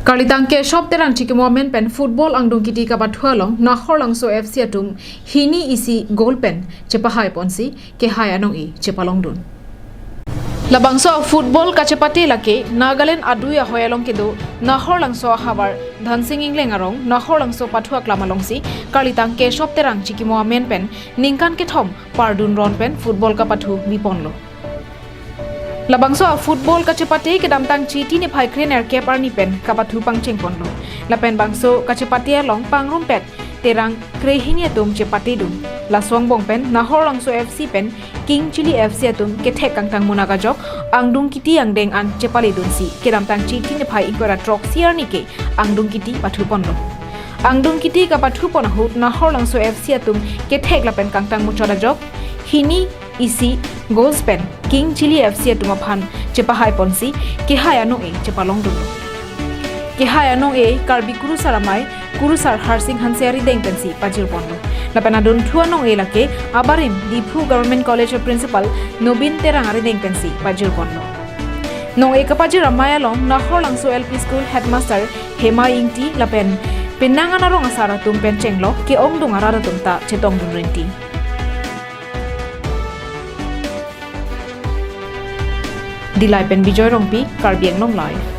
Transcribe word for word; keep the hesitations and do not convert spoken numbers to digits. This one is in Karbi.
Karlitang Keshop Terang chikimo amen pen football angdung kiti kapathu along Nahorlangso F C atum hini isi goal pen chepahai ponsi kehai anong-e chepalongdun. Labangso football kachepate lake Nagaland adui ahoi along kedo Nahorlangso ahavar Dhansing Engleng arong Nahorlangso pathu aklam alongsi Karlitang Keshop Terang chikimo amen pen ningkan kethom pardun ron pen football kapathu biponlo. Labangso football kachepate kedamtang Chiti niphai krenerkep arni pen kapathu pangcheng ponlo. Lapen bangso kachepate along pangrumpet Terang krehini atum chepatedun. Laso angbong pen Nahorlangso F C pen King Chili F C atum kethek kangtang munak ajok angdung kiti angdeng an chepaledunsi kedamtang Chiti niphai ingkoi ra throksi arni ke angdung kiti pathu ponlo. Angdung kiti kapathu pon ahut Nahorlangso F C atum kethek lapen kangtang muchot ajok hini isi goals pen King Chili F C atum aphan chepahai ponsi kehai anong-e chepalongdunlo. Kehai anong-e Karbi Kurusar Amei Kurusar Harsing Hanse arideng pensi pajir ponlo. Lapen adunthu anong-e lake abarim Diphu Government College Principal Nobin Terang arideng pensi pajir ponlo. Nong-e kapajir amei along Nahorlangso L P School Headmaster Hema Ingti lapen penang anarong asar atum pen chenglok ke-ongdung arat atum ta chetongdun rinti. Dillai pen Bijoy Rongpi, Karbi Anglong Live.